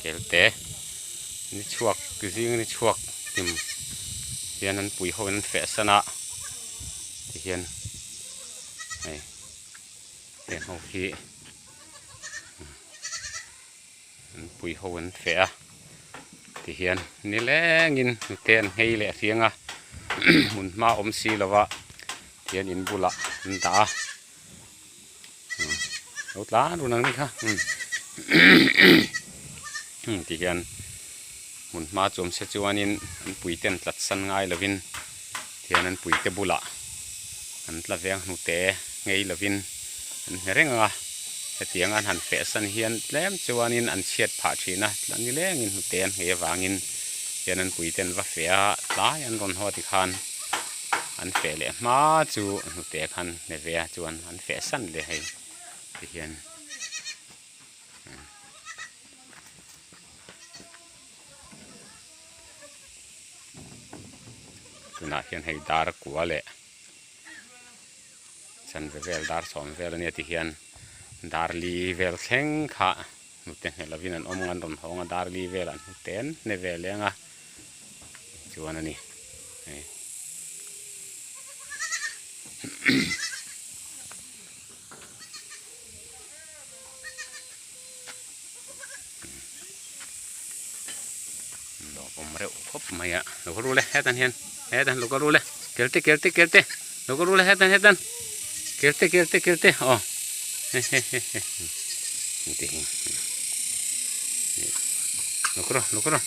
Kelte ni chhuak zing ni chhuak hlim hian an pui ho in an feh san a tihian hei heng ho hi an pui ho an feh a tihian nilengin hnute an nghei leh hriang a hmun hma awm si lova tihian in bulah an dah a. Lo tlan run ang ni kha ti hian hmun hma chu awm se chuanin an pui te an tlat san ngai lovin tihian an pui te bulah an tla veng hnute ngei lovin an hne reng ang a hetiang an han feh san hian tlem chuanin an chhiat phah thin a tla nilengin hnute an nghei avangin hian an pui te an va feh a tlai an rawn haw tikhan. An feh leh hma chu hnute khan hne ve a chuan an feh san leh hei ti hian tunah hian hei dar kua leh chanve vel dar sawm vel ania ti hian dar li vel thleng kha hnute hne lovin an awm ang an rawn hawng a dar li velah hnute an hne ve leng a. Chuan a ni hei lawmawm reuh khawp mai a lo kal ru le hetan hian hetan lo kal ru le kelte kelte kelte lo kal ru le hetan hetan kelte kelte kelte aw he he he he ti hi lo kal rawh lo kal rawh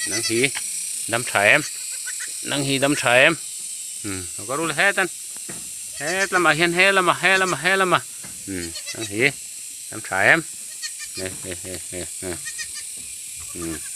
nang hi dam tha em nang hi dam tha em lo kal ru le hetan het lamah hian he lamah he lamah he lamah nang hi dam tha em he he he he.